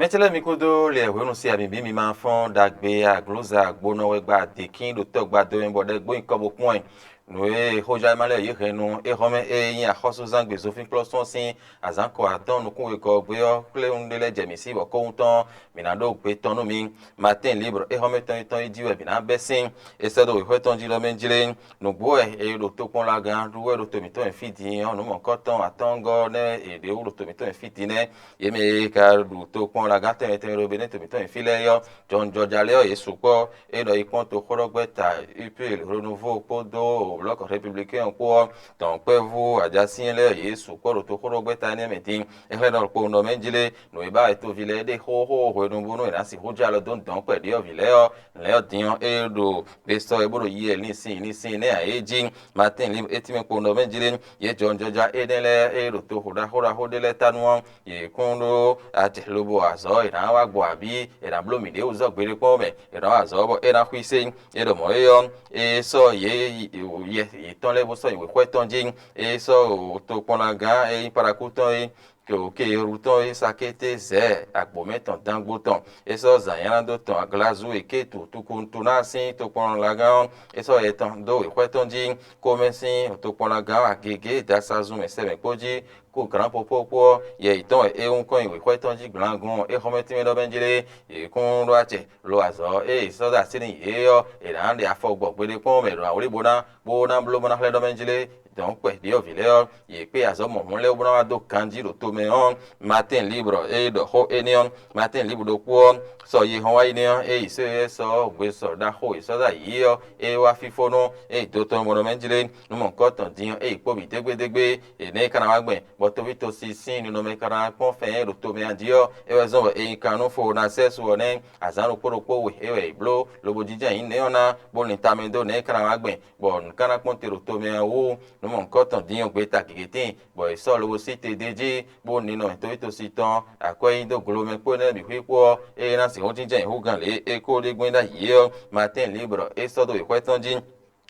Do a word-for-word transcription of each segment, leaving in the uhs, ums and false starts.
Etsɛ́lɛ́ mi kpódó lɛ hwenu se ami bǐ mi ma fɔ́n ɖagbe aglǔza gbonɔ wɛ gba dǐkín ɖo tɔ́gba dó mɛ bɔ ɖɛ gbó nyí kɔ bó kpɔ́n ɛ. Nǔ e xójá e ma lɛ́ yě hɛn nú éhɔ́mɛ e nyí axɔ́súzán gbe Zofínkplɔ́sɔ́n sín azǎn kɔ atɔ́ɔ́n nukún wegɔ́ ɔ́ gbé ɔ́, kpléwún ɖé lɛ́ jɛ mǐ sí bɔ kɔ́wúntɔn mǐ ná ɖó gbe tɔn nú mi. Matín Libre éhɔ́mɛ tɔn e tɔn yi jí wɛ mǐ ná bɛ́ sín. É sɛ́ dó wěxwɛ́ tɔn jí ɖɔ mɛ jlé. Nǔgbó wɛ è ɖo tokpɔnlagán ɖu wɛ ɖo to mǐtɔn e fí din ɔ́, nǔ mɔ̌hunkɔtɔn atɔ́ɔ́ngɔ́ nɛ́ è ɖě wú ɖo to mǐtɔn e fí din nɛ́. Yě mɛ e ka ɖu tokpɔnlagán tɛnmɛ tɛnmɛ ɖo Benɛ́ to mǐtɔn e fí lɛ́ɛ é ɔ́, jɔwunjɔja lɛ́ɛ ɔ́, yě sukpɔ́. É ɖɔ yi kpɔ́n toxóɖɔgbɛ́ta Upil Renouveau kpódó Blɔ̌k Républicain kpó ɔ́, dɔ̌nkpɛvú ajasyɛ́n lɛ́ɛ ɔ́, yě sukpɔ́ ɖo toxóɖɔgbɛ́ta énɛ́ mɛ din. É xlɛ́ ɖɔ kpowun ɖɔ mɛ jlé nǔ e ba wɛ toví lɛ́ɛ ɖe xóxó hwenu bónú è nǎ sixú jɛ alɔ dó nǔ dɔn kpɛɖé ɔ́ vǐ lɛ́ɛ ɔ́, lɛ̌ ɔ́ din ɔ́, é ɖo gbe sɔ e bó ɖo yi wɛ linsin linsin nɛ́ ǎ é jí. Matín Libre é tínmɛ kpowun ɖɔ mɛ jlé yě jɔwunjɔja énɛ́ lɛ́ɛ e ɖo toxo ɖaxó ɖaxó ɖé lɛ́ɛ ta nu ɔ́, yě kún ɖó acɛ lobo azɔ̌ e è nǎ wá gbɔ abǐ è nǎ bló mǐɖée wú zɔ́ gbeɖé kpɔ́n mɛ è nǎ wa azɔ̌ bɔ é ná xwísé. É ɖɔ mɔ̌ é ɔ́, é sɔ́ yě yɛ yětɔn lɛ́ɛ bó sɔ́ nyi wěxwɛ́ tɔn jí. É sɔ́ tokpɔnlagán e nyí Palakú tɔn é, Keru tɔn e Sakété zɛ̌ agbǒmɛ tɔn dangbo tɔn. É sɔ́ zǎnnyánádó tɔn aglazú e Kétu tukuntu ná sín tokpɔnlagán ɔ́, é sɔ́ yɛ tɔn dó wěxwɛ́ tɔn jí. Komɛ sín tokpɔnlagán agěgé dasazun mɛ sɛmɛ kpó jí kú glǎnpopo kpó ɔ́, yɛ yětɔn wɛ é wún kɔn nyi wěxwɛ́ tɔn jí gblǎngún ɔ́, é xɔ́mɛ tínmɛ ɖɔ mɛ jlé yě kún ɖó acɛ lo azɔ̌ e è sɔ́ dó así nú yě ɔ́, è nǎ ɖe afɔ gbɔ gbeɖé kpɔ́n mɛ ɖo awlí bó ná bó ná bló bó ná xlɛ́ ɖɔ mɛ jlé. Dɔ̌nkpɛ ɖyɔ̌vǐ lɛ́ɛ ɔ́, yě kpé azɔ̌ mɔ̌hun lɛ́ɛ bó ná wá dó ganjí ɖo tomɛ ɔ́, Matín Libre e ɖɔ xó énɛ́ ɔ́, Matín Libre ɖokpó ɔ́, sɔ yi hɔn wá yi nɛ́ ɔ́, ée yi sɛ́ sɛ́ ɔ́, hwesɔ ɖaxó e sɔ́ dó ayǐ é ɔ́, é wá fífó nú é yi do tɔn mɔɖɔ mɛ jlé nú mɔ̌hunkɔtɔn din ɔ́, é yi kpó mǐ dégbédégbé. Énɛ́ é ka ná wá gbɛn, bɔ toví tosi sín ninɔmɛ ka ná kpɔ́n fɛn e ɖo tomɛ jí ɔ́, é wɛ zɔ́n bɔ è nyi kan nú Fonasɛ́su ɔ́ nɛ́. Azǎn ɖokpó ɖokpó we é wɛ è bló, lobo jínjɔ́n ayǐ nɛ́ ɔ́ ná, bó lin tamɛ dó nɛ̌ é ka ná wá gbɛn, bɔ nǔ ka ná kpɔ́n te ɖo tomɛ ɔ́ wú. Nǔ mɔ̌hunkɔtɔn din ɔ́, gbeta gěgé tíin, bɔ è sɔ́ lobo sí te d'é jí, bó ninɔ toví tosi tɔn akwɛ́ nyi dó glo mɛ kpó énɛ́ bǐ xwí kpó ɔ́, ée é ná sixú jínjɔ́n ayǐ hú gǎn lě e é ko ɖe gbɔn é ɖ'ayǐ é ɔ́, Matín Libre é sɔ́ dó wěxwɛ́ tɔn jí.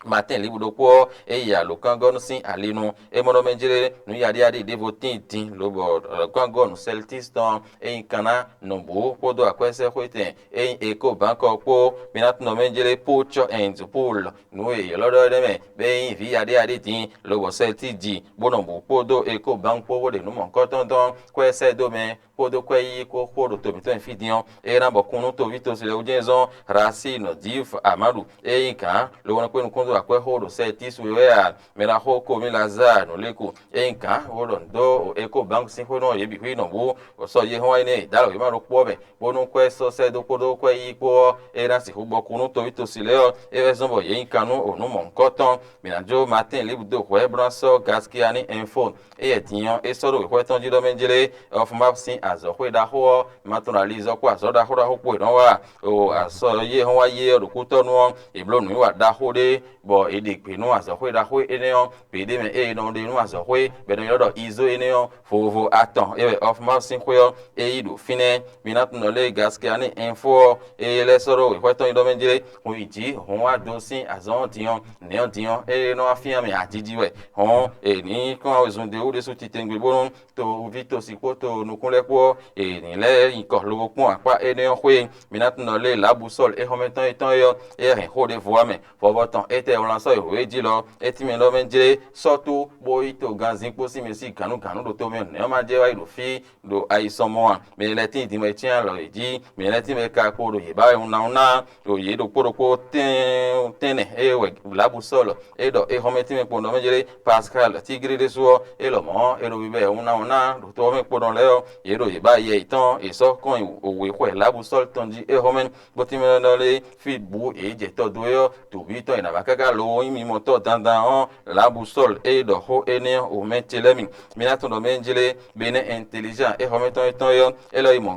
Matín Libre ɖokpó ɔ́, é yi alǒkangɔ́nú sín ali nu. É mɔ ɖɔ mɛ jlé nǔ yaɖíyaɖí ɖěvo tíin din, lobɔ alǒkangɔ́nú Sɛltísi tɔn ɔ́, é nyí kan ná nǔbú kpódó akwɛ́sɛ́xwétɛn e nyí Ekobánkɔ kpó. Mi ná tunwun ɖɔ mɛ jlé Púcɔ́ ɛnzupúl nǔ e è ylɔ́ ɖɔ é nɛ́ mɛ, bɔ é nyí vǐ yaɖíyaɖí din, lobɔ Sɛltísi ji bó nɔ bǔ kpódó Ekobánk kpó bó ɖe nǔ mɔ̌hunkɔtɔn dɔn kwɛ́ sɛ́ dó mɛ kpódó kwɛ́ yíyí kpó xó ɖo to mǐtɔn e fí din ɔ́, é ná bɔ kún nú toví tosi lɛ́ɛ wú jɛ́n zɔ́n Rasi nɔ Díf Amáɖu e nyí gǎn, lobo nɔ kpé nukúnnú dó akwɛ́ xó ɖo Sɛltísi wɛ wɛ a? Mɛ ná xó ko mì Lazáa nǔléku e nyí gǎn, bó ɖɔ nǔ dó Ekobánk sín xwé nú yě bǐ xwí nɔ bú, bɔ sɔ́ yě hɔn wá énɛ́ e dǎ alɔ wěma ɖokpó ɔ́ mɛ, bónú kwɛ́ sɔ́ sɛ́ dó kpódó kwɛ́ yíyí kpó ɔ́, é ná sixú bɔ kún nú toví tosi lɛ́ɛ ɔ́, é wɛ zɔ́n bɔ yě nyi kan nú nǔ mɔ̌hunkɔtɔn. Mǐ ná jó Matín Libre dó hwɛ̌ bó ná sɔ́ Gaskiya ní Ɛnfo. Éyɛ́ din ɔ́, é sɔ́ ɖo wěxwɛ́ tɔn jí ɖɔ mɛ jlé Ɔfumaf sín azɔ̌xwé ɖaxó ɔ́, ma tunwun alizɔ́ kpó azɔ̌ ɖaxó ɖaxó kpó e nɔ́ wa o asɔ yé hɔn wá yé ɔ́ ɖo kútɔ́nú ɔ́, è bló nǔwiwa ɖaxó ɖé, bɔ è ɖe gbě nú azɔ̌xwé ɖaxó énɛ́ ɔ́, gběɖé mɛ e è nɔ ɖe nú azɔ̌xwé, bɔ è nɔ ylɔ́ ɖɔ Izo énɛ́ ɔ́, vovo atɔn é wɛ Ɔfumaf sín xwé ɔ́, é yí ɖo fínɛ́. Mi ná tunwun ɖɔ lě e Gaskiya ní Ɛnfo ɔ́, é lɛ́ sɔ́ ɖó wěxwɛ́ tɔn nyí ɖɔ mɛ jlé, hun yi jǐ, hun wá do sín azɔ̌ ɔ́ din ɔ́, nɛ̌ ɔ́ din ɔ́, é nɔ wá fínnyá mɛ ajiji wɛ. Hɔn è nǐ kplɔ́n wezun ɖé wú ɖésú titewungbe bónú toví tosi kpó to nukún lɛ́ɛ kpó ɔ́, è nǐ lɛ́ nyǐkɔ lobo kpɔ́n akpá énɛ́ ɔ́ xwé. Mi ná tunwun ɖɔ lě e Lǎbu Sɔ́lu éhɔ́mɛtɔn yětɔn é ɔ́, éyɛ́ hɛn xó ɖěvo wá mɛ. Vɔvɔ tɔn étɛ́ wlán sɔ́ yi wěwé jí lɔ, é tínmɛ ɖɔ mɛ jlé sɔ́ tó bó yi to ganzín kpó sín mɛ sí gǎnugǎnu ɖo tomɛ nɛ̌ ɔ́ ma jɛ wá yi ɖo fí ɖo ayisɔmɔ a? Mɛ lɛ́ɛ tíin din wɛ cyán alɔ yě jí, mɛ lɛ́ɛ tíin wɛ ka kpo ɖo yě ba wɛ wunna wunna ɖo yě ɖokpó ɖokpó tɛ́n tɛ́nnɛ é wɛ Lǎbu Sɔ́lu é ɖɔ é xɔ́mɛ tínmɛ kpɔ́n ɖɔ mɛ jlé Pascal Tigri ɖésú ɔ́, é lɔmɔ̌ é ɖo bibɛ wunna wunna ɖo to ɔ́ mɛ kpɔ́n lɛ́ɛ ɔ́, yě ɖo yě ba yɛ yětɔn è sɔ́ kɔn nyi wěxɔ Lǎbu Sɔ́lu tɔn jí é xɔ́mɛ bó tínmɛ ɖɔ lé fí bǔ yě jɛ tɔ dó é ɔ́, tòví tɔn è nǎ ba káká lo nyí mimɔtɔ́ dandan ɔ́, Lǎbu Sɔ́lu é ɖɔ xó énɛ́ ɔ́, wǒ mɛ ce lɛ́ɛ mi. Mi ná tunwun ɖɔ mɛ jlé Benɛ́ Ɛntelizán é xɔ́mɛtɔn étɔn é ɔ́, é lɔ yi mɔ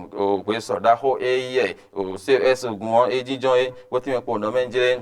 hwesɔ ɖaxó e yí yɛ o C E S gun ɔ́ é jínjɔ́n é, bó tínmɛ kpo ɖɔ mɛ jlé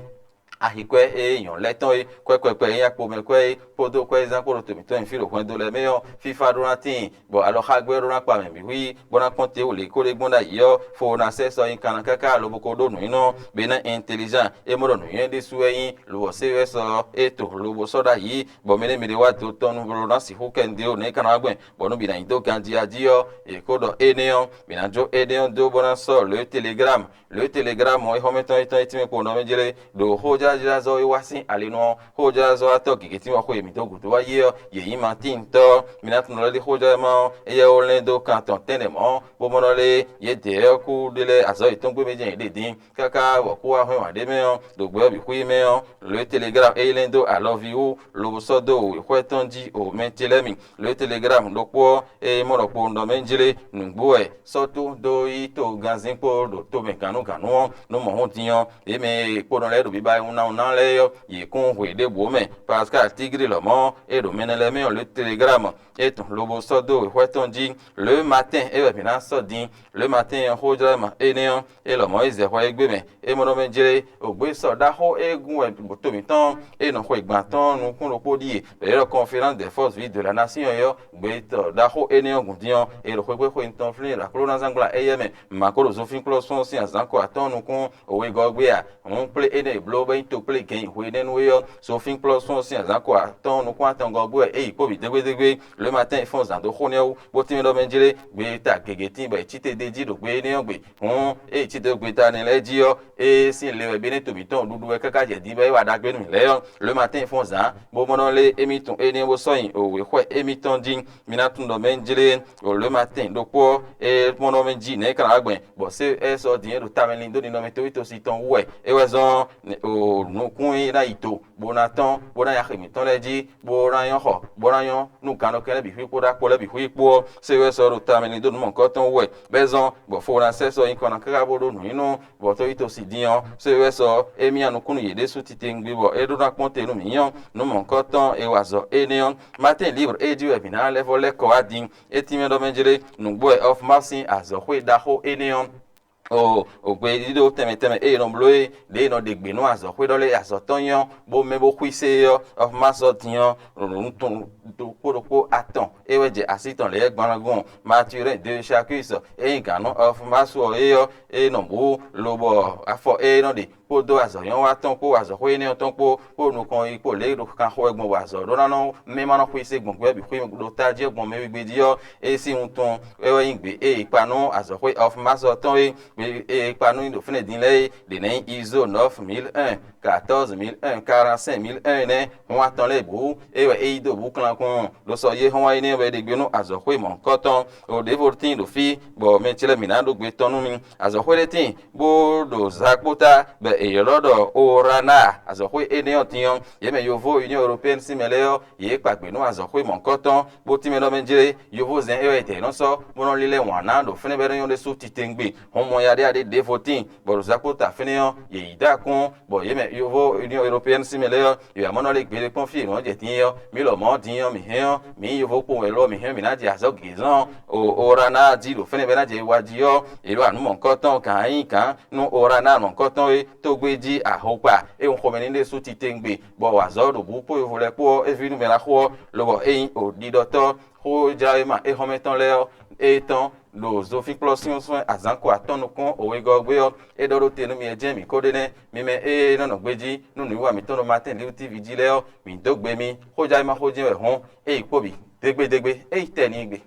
Ahikwɛ́ e nyɔ̌nu lɛ́ɛ tɔn é, kwɛ́ kpɛkpɛ e nyí akpomɛkwɛ́ é, kpódó kwɛ́zán kpó ɖo to mǐtɔn nyi fí ɖo hwɛndo lɛ́ɛ mɛ ɔ́, fífá ɖó ná tíin, bɔ alɔxágbɛ́ ɖó ná kpa mɛ bǐ xwí, bó ná kpɔ́n te wú lě e ko ɖe gbɔn ɖ'ayǐ ɔ́, fo ná sɛ́ sɔ́ nyi kanna káká lobo ko ɖó nǔnywinɔ, bɔ é ná intelizan. É mɔ ɖɔ nǔnywɛ́ ɖésú wɛ nyí, lobɔ séwɛ́ sɔ́ é to lobo sɔ́ ɖ'ayǐ, bɔ mɛ ɖé mɛ ɖé wá do tɔn nu bó ná sixú kɛ nǔɖé ɖo nɛ̌ é ka ná wá gbɛn, bɔ nú bǐ ná nyi dó ganjí jí ɔ́, è ko ɖɔ énɛ́ ɔ́, mǐ ná jó énɛ́ ɔ́ dó bó ná sɔ́ lě Telegram. Lě Telegram ɔ́, é xɔ́mɛ tɔn e tɔn e tínmɛ kpo nɔ mɛ jlé ɖo xójlázɔ́ e wá sín ali nu ɔ́, xójlázɔ́watɔ́ gěgé tínmɛ xwe e mǐ dó gǔdo wá yi ɔ́, yě nyí Matíntɔ́. Mi ná tunwun ɖɔ lé xójlá ma ɔ́, éyɛ́ ó lɛ́n dó kan tɔn tɛ́nnɛ mɔ̌, bó mɔ ɖɔ lé yědɛɛ ɔ́ kú ɖé lɛ́ɛ azɔ̌ yětɔn gbé mɛ jɛ́n yě ɖe din. Káká wɔ̌xúxwáhwɛ́n wǎn ɖé mɛ ɔ́, ɖo gbɛ̌ ɔ́ bǐ xwí mɛ ɔ́, lě Telegram é yi lɛ́n dó alɔví wú, lobo sɔ́ dó wěxwɛ́ tɔn jí o mɛ ce lɛ́ɛ mi. Lě Telegram ɖokpó ɔ́, é mɔ ɖɔ kpowun ɖɔ mɛ jlé nǔgbó wɛ sɔ́ tó dó yi to ganzín kpó ɖo tomɛ gǎnnugǎnnu ɔ́, nú mɔ̌ hun din ɔ́, yě mɛ e kponɔ lɛ́ɛ ɖo biba e wún ná wún ná lɛ́ɛ ɔ́, yě kún hwe ɖěbǔ mɛ. Pascal Tigri lɔmɔ̌ e ɖo mɛnɛ lɛ́ɛ mɛ ɔ́, lě Telegram é tɔn lobo sɔ́ dó wěxwɛ́ tɔn jí. Le Matin é wɛ mǐ ná sɔ́ din. Le Matin ɔ́, xójlá ma énɛ́ ɔ́, é lɔmɔ̌ yi zɛ hwɛ égbé mɛ. É mɔ ɖɔ mɛ jlé, ògbé sɔ ɖaxó e gun wɛ to mǐtɔn e nɔ xwe gbǎn tɔn nukún ɖokpó ɖíe, bɔ è ɖɔ Conférence des Forces Vives de la Nation é ɔ́, gbeyítɔ́ ɖaxó énɛ́ ɔ́ gǔn din ɔ́, è ɖo xwé xwé tɔn flín ɖo aklúnɔzán gbla éyɛ́ mɛ. Mǎ ko ɖo zunfínkplɔ́ sún ɔ́ sín azǎn ko atɔ́ɔ́n nukún òwe gɔ́ gbé a? Hǔn kplé énɛ́ e bló bɔ é nyí tokplégɛ̌n yi hwenɛ́nu é ɔ́, zunfínkplɔ́ sún ɔ́ sín azǎn ko atɔ́ɔ́n nukún atɔngɔ́ gbé wɛ é yi kpó bǐ dégbédégbé. Lě Matin fɔ́n zǎn dó xó nɛ́ wú, bó tínmɛ ɖɔ mɛ jlé, gbeyítɔ́ gěgé tíin bɔ è cí te d'é jí ɖo gbe énɛ́ ɔ́ gbe. Hǔn ée è cí te ɖo gbeta nɛ́ lɛ́ɛ jí ɔ́, é sín le wɛ bé nɛ́ to mǐtɔn ɖuɖu wɛ káká jɛ din bɔ é wá ɖagbe nú mǐ lɛ́ɛ ɔ́, Le Matin fɔ́n zǎn, bó mɔ nɔ lé émí tun énɛ́ bó sɔ́ nyi wěxwɛ́ émítɔn jí. Mi ná tunwun ɖɔ mɛ jlé ɖo Le Matin ɖokpó ɔ́, é mɔ nɔ mɛ jí nɛ̌ é ka ná wá gbɛn, bɔ sé é sɔ́ din é ɖo tamɛ lin dó ninɔmɛ towítɔ́si tɔn wú wɛ. É wɛ zɔ́n nukún e ná yi do, bó ná tɔ́n, bó ná nyi axi mǐtɔn lɛ́ɛ jí, bó ná nyɔ́ xɔ, bó ná nyɔ́ nú gannɔkɛn lɛ́ɛ bǐ xwí kpódó akpɔ lɛ́ɛ bǐ xwí kpó ɔ́, sé é wɛ sɔ́ ɖo tamɛ lin dó nǔ mɔ̌hunkɔtɔn wú wɛ, bɔ é zɔ́n bɔ fo ná sɛ́ sɔ́ nyikɔ ná káká bó ɖó nǔ nyi nú bɔ tɔ́yítɔ́si din ɔ́, só e wɛ sɔ émí anukúnnú yě ɖésú titewungbe bɔ é ɖó ná kpɔ́n te nú mǐ ɔ́, nǔ mɔ̌hunkɔtɔn e wa azɔ̌ énɛ́ ɔ́, Matín Libre é jí wɛ mǐ ná lɛ́ vɔ́ lɛ́ kɔ wá din. É tínmɛ ɖɔ mɛ jlé nǔgbó wɛ Ɔfmawu sín azɔ̌xwé ɖaxó énɛ́ ɔ́, o ògbéɖíɖó tɛnmɛ tɛnmɛ e è nɔ bló é ɖě è nɔ ɖe gbě nú azɔ̌xwé ɖɔ lɛ́ɛ azɔ̌ tɔn nyí ɔ́, bó mɛ bó xwísé é ɔ́, Ɔfmawu sɔ́ din ɔ́, nǔ tɔn ɖokpó ɖokpó atɔn é wɛ jɛ así tɔn lě e gbanlɔ́gún Maturɛ́n de Chakúis é nyí gǎn nú Ɔfmawu ɔ́ é ɔ́, é nɔ bǔ, lobɔ afɔ e é nɔ ɖe kpódó azɔ̌ nyɔ́wa tɔn kpó azɔ̌xwé énɛ́ ɔ́ tɔn kpó, kpó nukɔn yi kpó lě e ɖo kanxɔ wɛ gbɔn bɔ azɔ̌ ɖó ná nɔ mɛ ma nɔ xwísé gbɔn gbɛ́ bǐ xwí ɖo tají ɔ́ gbɔn mɛ wegbe jí ɔ́, é sín wuntun é wɛ nyí gbě e è kpa nú azɔ̌xwé Ɔfmawu tɔn é. Gbě e è kpa nú ɖo fínɛ́ din lɛ́ɛ é, ɖě ná nyí Izo nɔ́f mǐl un, katɔ́ɔ́zi mǐl un, karantí sɛ́nk mǐl un nɛ́. Hɔn atɔn lɛ́ɛ bǔ é wɛ é yí dó bǔ klankun ɖo sɔ yé hɔn wá énɛ́ wɛ ɖe gbe nú azɔ̌xwé mɔ̌hunkɔtɔn. O ɖěvo tíin ɖo fí, bɔ mɛ ce lɛ́ɛ mǐ ná ɖó gbe tɔn nú mi. Azɔ̌xwé ɖé tíin bó ɖo zakpóta, bɔ è ylɔ́ ɖɔ Oraná. Azɔ̌xwé énɛ́ ɔ́ din ɔ́, yě mɛ yovo Union Européenne sín mɛ lɛ́ɛ ɔ́, yě kpa gbě nú azɔ̌xwé mɔ̌hunkɔtɔn, bó tínmɛ ɖɔ mɛ jlé yovózɛn é wɛ è tɛ nɔ sɔ́, bó nɔ lílɛ́ wǎn ná ɖo fɛ́nɛ́ bɔ é nɔ nyɔ́ ɖésú titewungbe. Hɔn mɔ yaɖéyaɖé ɖěvo tíin, bɔ ɖo zakpóta fínɛ́ ɔ́, yě yi dó akún, bɔ yě mɛ yovo Union Européenne sín mɛ lɛ́ɛ ɔ́, yě wǎ mɔ nɔ lé gbeɖé kpɔ́n fí e nǔ ɔ́ jɛ din é ɔ́. Mǐ lɔmɔ̌ din ɔ́, mǐ hɛn ɔ́, mǐ nyí yovo kpowun wɛ lo ɔ́, mǐ hɛn mǐ ná jɛ azɔ̌ gěgé zɔ́n ɔ́. O Oraná jí ɖo fɛ́nɛ́ bɔ é ná jɛ wiwa jí ɔ́, è ɖó anǔ mɔ̌hunkɔtɔn gǎn e nyí gǎn nú Oraná mɔ̌hunkɔtɔn é tógbé jí ahokpa e un xomɛ ní ɖésú titewungbe, bɔ wa azɔ̌ ɖo bǔ kpó yovo lɛ́ɛ kpó ɔ́, é ví nú mɛ ná xo ɔ́, lobɔ é nyí o ɖiɖɔtɔ́ xójláwéma éhɔ́mɛ tɔn lɛ́ɛ ɔ́, é tɔn ɖo zofínkplɔ́ syɔ́nsyɔ́n azǎn ko atɔ́ɔ́n nukún wegɔ́ ɔ́ gbé ɔ́, é ɖɔ ɖó te nú mi wɛ jɛ́n mǐ ko ɖe nɛ́. Mi mɛ ée nɔ nɔ gbejí nú nǔwiwa mǐtɔn ɖo Matín Liwu T V jí lɛ́ɛ ɔ́, mǐ dó gbe mi. Xójláwéma xó jɛ́n wɛ hɔ́n, é yi kpó bǐ dégbédégbé, é yi tɛ n'i gbe.